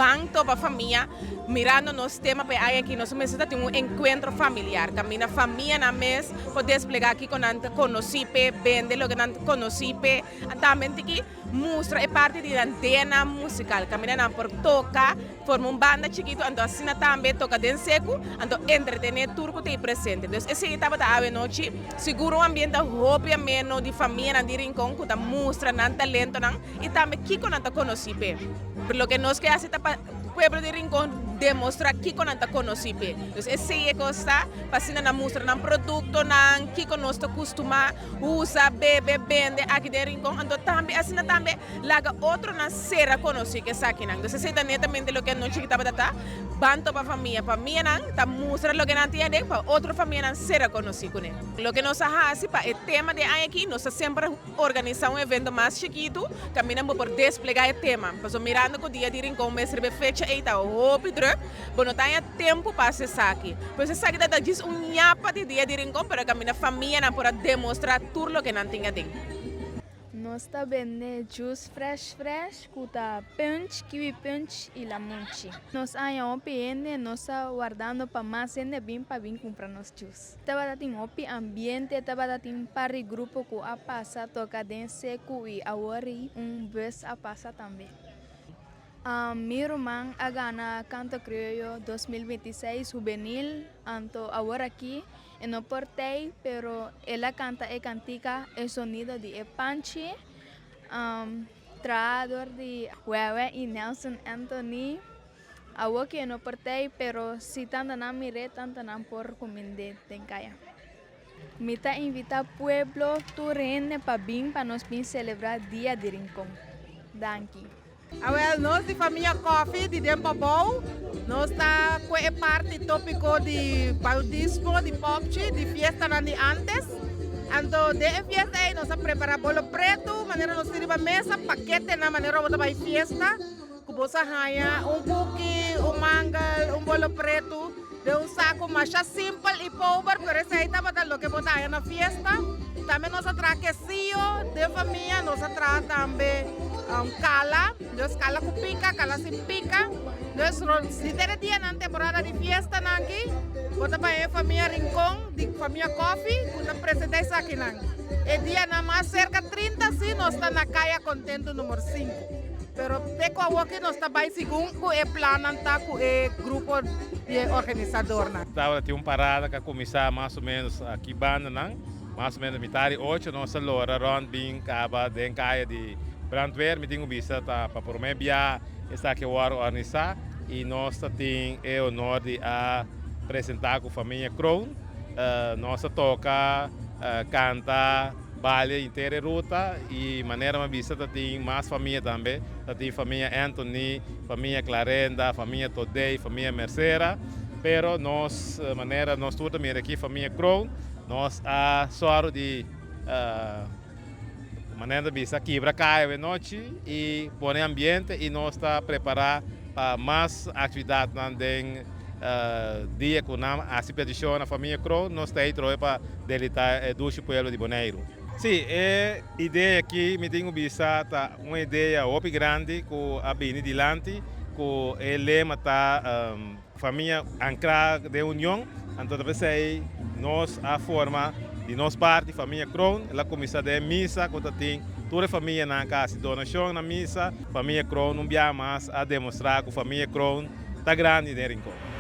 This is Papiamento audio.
Ban Topa Famia, mirando nos tema pa e aña aki, nos mester ta tin un enkuentro familiar kaminda famianan mes por desplegá kiko nan ta konosí p'e, bende loke nan ta konosí p'e, tambe tiki mustra e parti di nan DNA musikal kaminda nan por toka, forma un banda chikitu anto asina tambe toka den seku anto entretené tur ku ta ei presente. Dus esei tabata awe nochi, sigur un ambiente hopi ameno di famianan di Rincon ku ta mustra nan talentonan i tambe kiko nan ta konosí p'e. Loke nos ke hasi ta pa pueblo di Rincon demostrá kiko nan ta konosí p'e. Dus esei e kos ta pa asina nan mustra nan produktonan, kiko nos ta kustumá usa, bebe, bende aki den Rincon. Anto tambe asina tambe laga otronan sera konosí ku esakinan. Dus esei ta netamente loke anochi ki tabata ta, ban topa famia. Famianan ta mustra loke nan tin aden pa otro famianan sera konosí kuné. Loke nos a hasi pa e tema di e aña aki, nos ta semper Organisá un evento mas chikitu kaminda bo por desplegá e tema. Pasobra mirando ku dia di Rincon mes riba e fecha ei ta hopi drùk, bo no ta haña tempu pa hasi esaki. Pues esaki ta djis un ñapa di dia di Rincon, pero kaminda famianan por a demostrá tur loke nan tin aden. Nos ta bende juice fresh fresh ku ta punch, kiwi punch i lamunchi. Nos haña hopi hende, nos ta wardando pa mas hende bin pa bin kumpra nos juice. Tabata tin hopi ambiente, tabata tin par di grupo ku a pasa toka den seku i awor un bus a pasa tambe. Mi ruman a gana Canto Criollo 2026 hubenil, anto awor aki e no por tei pero el a kanta e kantika E Sonido di e Panchi, traha dor di Wewe i Nelson Anthony. Awor ke no por tei, pero si tanta nan mir'é, tanta nan por kumind'é den kaya. Mi ta invitá pueblo tur hende pa bin pa nos bin selebrá Dia di Rincon. Danki. Awel, nos di famia Coffie di den Pabou, nos ta kue e parti topiko di bautismo di Popchi, di fiestanan di antes. Anto den e fiesta ei nos a prepara bolo pretu, manera nos tin riba mesa, paketenan manera bo ta bai fiesta. Ku bo sa haña un kuki, un mangel, un bolo pretu den un saku masha simpel i pober, pero esei tabata loke bo ta haña na fiesta. Tambe nos a traha kesiyo den famia, nos a traha tambe kala, dus kala ku pika, kala sin pika. Dus si den e dianan temporada di fiestanan aki, bo ta baña e famia Rincon di famia Coffie ku ta presenta esakinan. E dianan mas serka 30 si nos ta na Kaya Kontentu numero sinku. Pero te cu awoki nos ta bay segun cu e plannan ta cu e grupo di e organisadornan. Tabata tin un parada cu a cuminsa mas o menos aki bandanan, mas o menos mitad di ocho nos a lora rond bin caba den caya di brandweer. Mi tin cu bisa ta pa prome bia esaki a worde organisa y nos ta tin e honor di a presenta cu famia Kroon. Nos a toca, canta. Balia henter e ruta y manera mi a bisa ta tin mas famia tambe, ta tin famia Anthony, famia Clarenda, famia Todey, famia Mercera, pero nos manera nos tur ta mira aki famia Kroon, nos a sòru di manera ta bisa kibra kaya awe nochi y pone ambiente y nos ta prepara pa mas actividadnan den Dia ku nan hasi petishon na famia Kroon, nos ta ei trohe pa delitá e dushi pueblo di Boneiru. Sí, e idea aki mi tin ku bisa ta un idea hopi grandi ku a bini dilanti ku e lema ta Famia ankrá den union. Anto ta p'esei nos a forma di nos parti famia Kroon. El a kuminsá den misa ku ta tin tur e famianan ku a hasi donashon na misa. Famia Kroon un biaha mas a demostrá ku famia Kroon Ta grandi den Rincon.